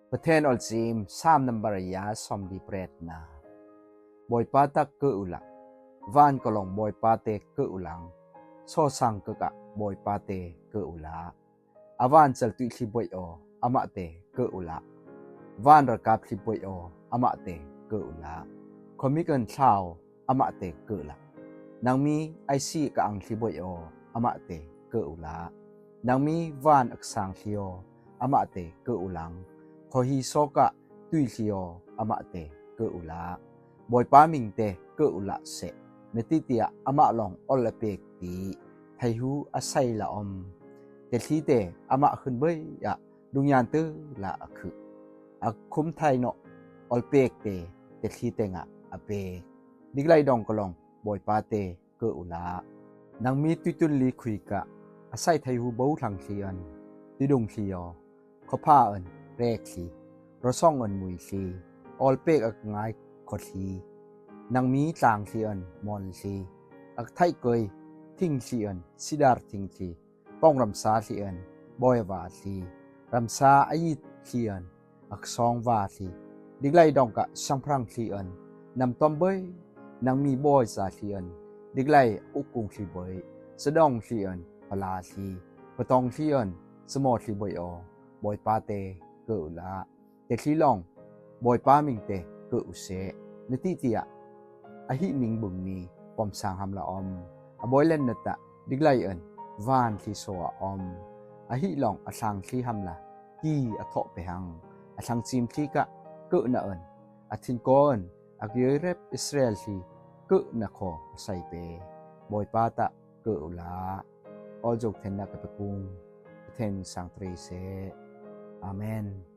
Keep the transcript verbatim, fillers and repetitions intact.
Pathen awlcim, Sam nambar a ya sawmli paret na. Bawipa tak keu uhlah, van kawlong Bawipa te keu uhlang, sawsang kekah Bawipa te keu uhlah. A van celtuih hliboih aw, amah te keu uhlah. Van rakap hliboih aw, amah te keu uhlah. Khuamik un thlaw, amah te keu uhlah. Nangmi aisi ka ang hliboih aw, amah te keu uhlah. Nangmi van aksang hli aw, amah te keu uhlang. Khuahi sawkah tuih hli aw, amah te keu uhlah. Bawipa ming te keu uhlah seh. Mititiah amah long ol a pek ti theihu a sai la om. Tethlite amah khun boi ah lungyante la a khuh. A khum thai nawh ol pek te tethlite ngah a pek. Diklai dong kawlong Bawipa te keu uhlah. Nangmi tuitun li khuikah a sai theihu bo thlang hli un, tidung hli aw. Khuapha un rek hli, rawsong un mui hli, awlpek a ngai khuat hli. Nangmi tlang hli un mawl hli, a thaihkoi thing hli un sidar thing hli, pong ramsa hli un bawiva hli, ramsa a it hli un a sawngva hli. Diklai dongkah siangpahrang hli un namtom boi, nangmi bawiza hli un diklai ukung hli boi, sadong hli un pala hli, patong hli un samaw hli boi aw, Bawipa te keu uhlah. Tethli long Bawipa ming te keu uhseh. Mititiah a hih ming bung ni pomsang hamla om. A bawilen natah diklai un van hli so a om. A hih long a thlang hli hamla ki a thawh pehang. A thlangcim hli kah keu na un, a thinkaw un a kioi rep Israel hli keu na khaw a sai pe. Bawipa tah keu uhlah. Awlzok thenna ka pekung Pathen sang teri seh. Amen.